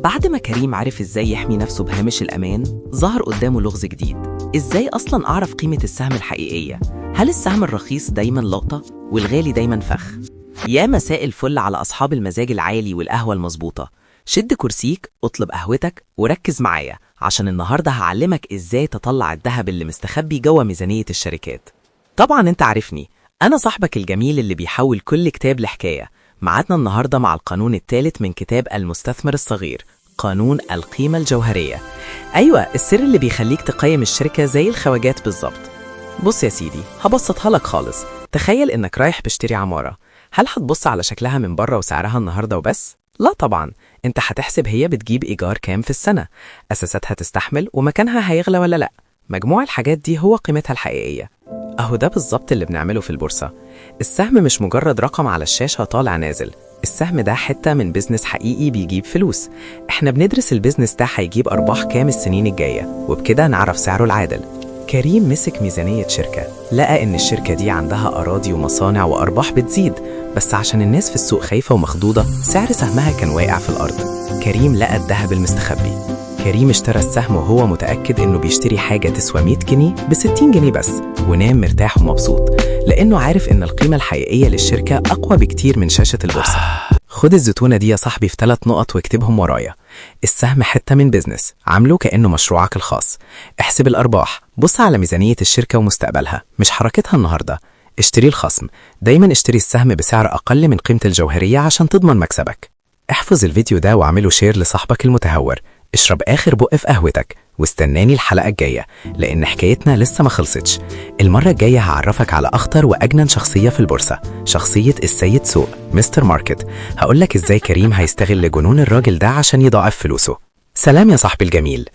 بعد ما كريم عرف إزاي يحمي نفسه بهامش الأمان، ظهر قدامه لغز جديد. إزاي أصلاً أعرف قيمة السهم الحقيقية؟ هل السهم الرخيص دايماً لقطة والغالي دايماً فخ؟ يا مساء الفل على أصحاب المزاج العالي والقهوة المظبوطة. شد كرسيك، اطلب قهوتك وركز معايا، عشان النهاردة هعلمك إزاي تطلع الذهب اللي مستخبي جوه ميزانية الشركات. طبعاً انت عارفني، أنا صاحبك الجميل اللي بيحول كل كتاب لحكاية. معادنا النهاردة مع القانون الثالث من كتاب المستثمر الصغير، قانون القيمة الجوهرية. أيوة، السر اللي بيخليك تقيم الشركة زي الخواجات بالظبط. بص يا سيدي، هبسطها لك خالص. تخيل إنك رايح بتشتري عمارة. هل هتبص على شكلها من بره وسعرها النهاردة وبس؟ لا طبعا، انت هتحسب هي بتجيب إيجار كام في السنة، أساساتها تستحمل، ومكانها هيغلى ولا لأ. مجموع الحاجات دي هو قيمتها الحقيقية. أهو ده بالظبط اللي بنعمله في البورصة. السهم مش مجرد رقم على الشاشة طالع نازل، السهم ده حتة من business حقيقي بيجيب فلوس. احنا بندرس ال business ده هيجيب أرباح كام السنين الجاية، وبكده نعرف سعره العادل. كريم مسك ميزانية شركة، لقى إن الشركة دي عندها أراضي ومصانع وأرباح بتزيد، بس عشان الناس في السوق خايفة ومخضوضة سعر سهمها كان واقع في الأرض. كريم لقى الذهب المستخبي. كريم اشترى السهم وهو متأكد إنه بيشتري حاجة تسوى 100 جنيه ب 60 جنيه بس، ونام مرتاح ومبسوط، لأنه عارف إن القيمة الحقيقية للشركة أقوى بكتير من شاشة البورصة. خد الزتونة دي يا صاحبي في 3 نقط واكتبهم ورايا. السهم حتة من business، عامله كأنه مشروعك الخاص. احسب الأرباح، بص على ميزانية الشركة ومستقبلها، مش حركتها النهاردة. اشتري الخصم، دايما اشتري السهم بسعر أقل من قيمته الجوهرية عشان تضمن مكسبك. احفظ الفيديو ده واعمله share لصاحبك المتهور. اشرب آخر بق في قهوتك واستناني الحلقة الجاية، لأن حكايتنا لسه ما خلصتش. المرة الجاية هعرفك على أخطر وأجنن شخصية في البورصة، شخصية السيد سوق، Mister Market. هقولك إزاي كريم هيستغل جنون الراجل ده عشان يضاعف فلوسه. سلام يا صاحبي الجميل.